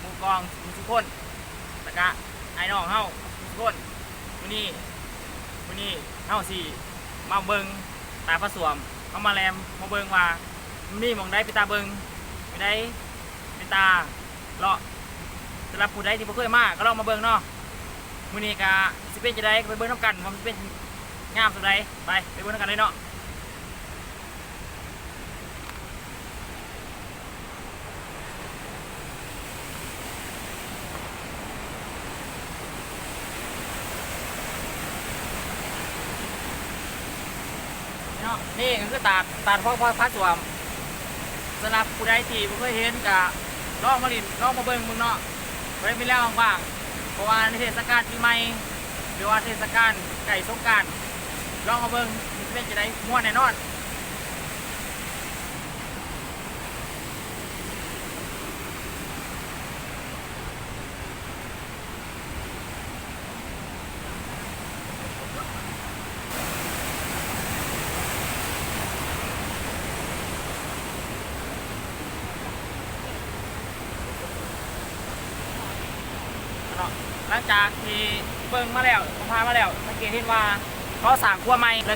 ໝູ່ກອງທຸກຄົນ ແລ້ວກະອ້າຍນ້ອງເຮົາທຸກຄົນ. ມື້ນີ້ ມື້ນີ້ເຮົາຊິມາເບິ່ງຕາດພາສວມ ເຮົາມາແລ່ນມາເບິ່ງວ່າມີໝ່ອງໃດເປັນຕາເບິ່ງ ມີໃດເປັນຕາເລາະ. ສຳລັບຜູ້ໃດທີ່ບໍ່ເຄີຍມາກໍລອງມາເບິ່ງເນາະ. ມື້ນີ້ກະຊິເປັນຈັ່ງໃດກໍໄປເບິ່ງນຳກັນ ວ່າມັນຊິເປັນງາມສ່ຳໃດ. ໄປ ໄປເບິ່ງນຳກັນເລີຍເນາະ. ເນາະ ນີ້ກໍຄືຕາດ ຕາດພາ ພາ ພາສວມ. ສຳລັບຜູ້ໃດທີ່ບໍ່ເຄີຍເຫັນກໍລອງມາຫຼິ້ນ ລອງມາເບິ່ງເບິ່ງເນາະ ບໍ່ໄດ້ມີແລ້ວວ່າງໆ ເພາະວ່າໃນເທດສະການປີໃໝ່ ຫຼືວ່າເທດສະການໃກ້ສົງການ ລອງມາເບິ່ງ ມັນຊິເປັນຈັ່ງໃດ ມ່ວນແນ່ນອນ. ເນາະ ຫຼັງຈາກທີ່ເບິ່ງມາແລ້ວ ເບິ່ງຜ່ານມາແລ້ວ ສັງເກດເຫັນວ່າເຂົາສ້າງຂົວໃໝ່ ແລະ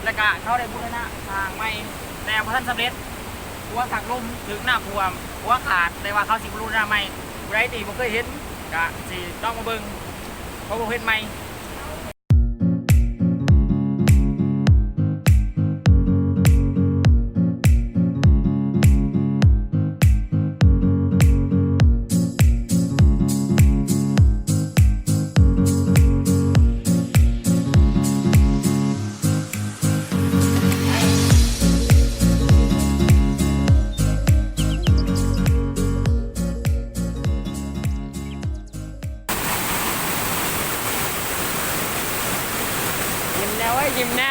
ແລະກະເຂົາໄດ້ບູລະນະສ້າງໃໝ່ ແຕ່ບໍ່ທັນສຳເລັດ ເພາະວ່າທາງລົມຖືກນ້ຳຖ້ວມ ຂົວຂາດ ແຕ່ວ່າເຂົາຊິບູລະນະໃໝ່. ຜູ້ໃດທີ່ບໍ່ເຄີຍເຫັນກະຊິລອງມາເບິ່ງ ເພາະວ່າເຮັດໃໝ່. ຍິ້ມແນ່ເວີຍ ຍິ້ມແນ່.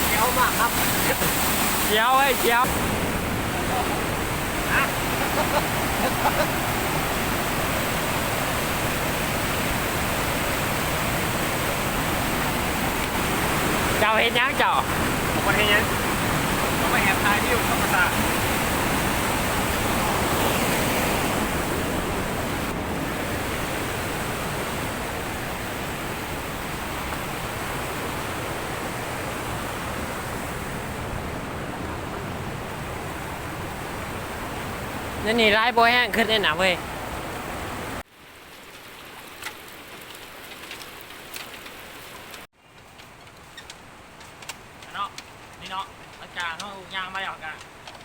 ຂຽວມາກຄັບ ຂຽວເວີຍ ຂຽວ. ເຈົ້າເຮັດຫຍັງເຈົ້າ? ບໍ່ໄດ້ເຮັດຫຍັງ ເຮົາມາແອບຖ່າຍວິວທຳມະຊາດ. ແນວນີ້ຫຼາຍບໍ່ແຮງ ຂຶ້ນແນວໜ້າເວີຍ. ເນາະ ນີ້ເນາະ ຫຼັງຈາກເຮົາຍ່າງມາແລ້ວກະ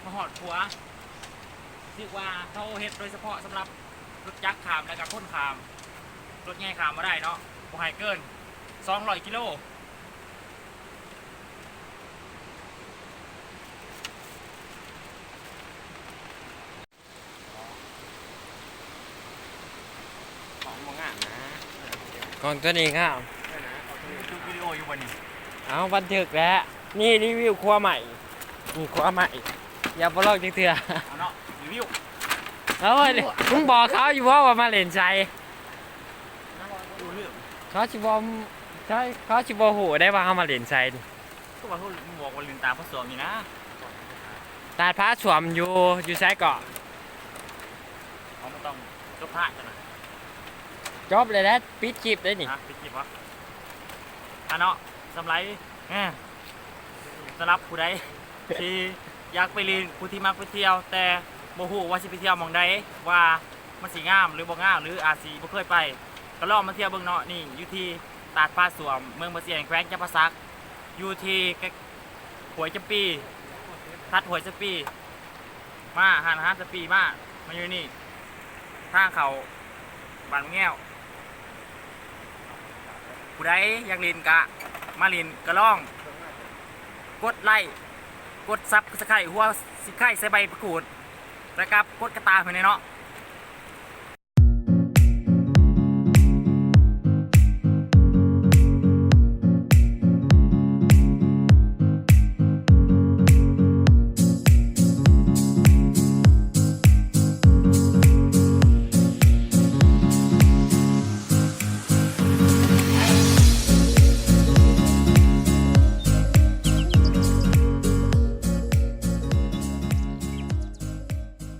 ມາຮອດຂົວ ຮູ້ສຶກວ່າເຂົາເຮັດໂດຍສະເພາະສຳລັບລົດຈັກຂ້າມ ແລ້ວກະຄົນຂ້າມ ລົດໃຫຍ່ຂ້າມບໍ່ໄດ້ເນາະ ບໍ່ໃຫ້ເກີນສອງຮ້ອຍກິໂລ. ຂອງບໍ່ງາມນະ ຂອງຕົວນີ້ງາມ. ບັນທຶກວິດີໂອຢູ່ບໍ່ນີ້? ເອົາ ບັນທຶກແຫຼະ ນີ້ຣີວິວຄົວໃໝ່ ນີ້ຄົວໃໝ່ ຢ່າບໍ່ລອກຈັກເທື່ອ. ເອົາເນາະ ຣີວິວ ເອົາ ມຶງບອກເຂົາຢູ່ບໍ່ວ່າມາຫຼິ້ນໃສ? ເຂົາຊິບໍ່ ເຂົາຊິບໍ່ຮູ້ໄດ້ວ່າເຮົາມາຫຼິ້ນໃສນີ້. ຄືວ່າເຂົາບອກວ່າຫຼິ້ນຕາດພາສວມນີ້ນະ. ຕາດພາສວມຢູ່ ຢູ່ໃສເກາະ? ເຮົາບໍ່ຕ້ອງຈົບພາກກັນນະ. ຈົບແລ້ວແຫຼະ ປິດຄລິບໄດ້ນີ້. ຮະ ປິດຄລິບຫວາ? ອ່ະເນາະ ສຳລັບ ເອີ ສຳລັບຜູ້ໃດທີ່ຢາກໄປຫຼິ້ນ ຜູ້ທີ່ມັກໄປທ່ຽວ ແຕ່ບໍ່ຮູ້ວ່າຊິໄປທ່ຽວໝ່ອງໃດ ວ່າ ມັນຊິງາມຫຼືບໍ່ງາມ ຫຼືອາດຊິບໍ່ເຄີຍໄປ ກໍລອງມາທ່ຽວເບິ່ງເນາະ. ນີ້ຢູ່ທີ່ຕາດພາສວມ ເມືອງບໍ່ຊຽງ ແຂວງຈຳປາສັກ ຢູ່ທີ່ຫ້ວຍຈຳປີ ທັດຫ້ວຍຈຳປີ ມາຮ້ານອາຫານຈຳປີ ມາ ມາຢູ່ນີ້ ທາງເຂົ້າບ້ານແງວ. ຜູ້ໃດຢາກຫຼິ້ນກະມາຫຼິ້ນ ກະລອງກົດໄລ້ ກົດຊັບສະໄຄຣ ຫົວຊິໄຄໃສ່ໃບປະກູດ ແລ້ວກະກົດກະຕາມໃຫ້ແດ່ເນາະ.